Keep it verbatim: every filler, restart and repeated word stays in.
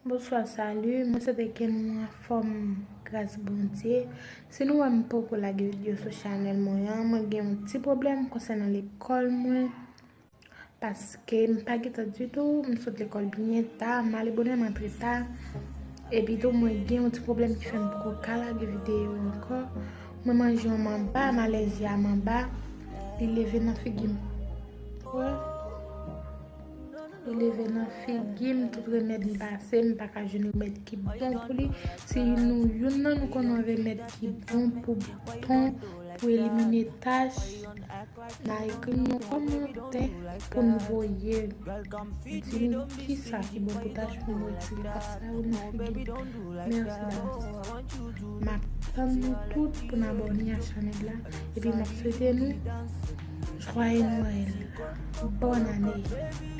Bonswa, salut, mwen swete ke nou anfòm gras Bondye. Si nou wè m poko lage videyo sou chanèl mwen an, mwen gen yon ti pwoblèm konsènan lekòl mwen. Paske m pa gentan ditou, m sot lekòl byen ta, m ale bonè, m antre ta. Epi tou, mwen gen yon ti pwoblèm ki fè m poko ka lage videyo ankò. Mwen manje yon manba, m alèji a manba. Li leve nan figi m. Wè. Li leve nan figi m, tout remèd m pase, m pa ka jwenn remèd ki bon pou li. Si nou youn nan nou konnen yon remèd ki bon pou bouton, pou elimine tach, n a ekri m yon kòmantè pou n voye. Di m kisa ki bon pou tach pou m retire pasta yo nan figi m. Mèsi davans. M ap tann nou tout pou n abòne a chanèl la. Epi m ap swete nou Joyeux Noël. Bòn ane.